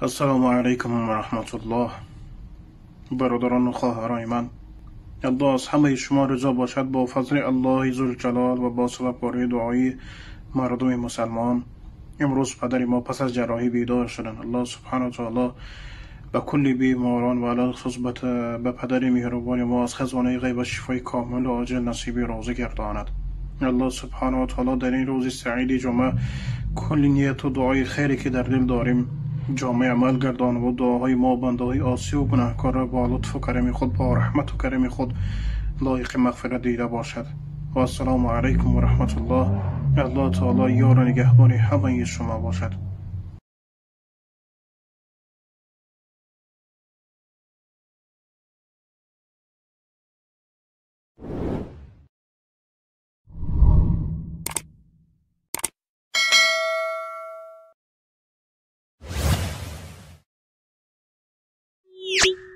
Ассалому алайкум ва раҳматуллоҳ. Бародарону хоҳарони ман, Аллоҳ аз ҳамаи шумо ризо бошад. Бо фазли Аллоҳи зулҷалол ва бо сабабгории дуои мардуми мусалмон имрӯз падари мо пас аз ҷарроҳӣ бедор шуданд. Аллоҳ субҳанаҳу ва таоло ба кулли беморон ва алалхусус ба падари меҳрубони мо аз хазонаи ғайб шифои комилу оҷил насиби розӣ гардонад. Аллоҳ субҳанаҳу ва таоло дар ин рӯзи саиди ҷумъа кулли нияту дуои хайре ки дар дил дорем ҷомеи амал гардон ва дуоҳои мо бандаҳои осию гунаҳкорро бо лутфу карами худ, бо раҳмату карами худ лоиқи мағфират дида бошад. Ва ассалому алайкум ва раҳматуллоҳ. Аллоҳ таоло ёру нигаҳбони ҳамаи шумо бошад. You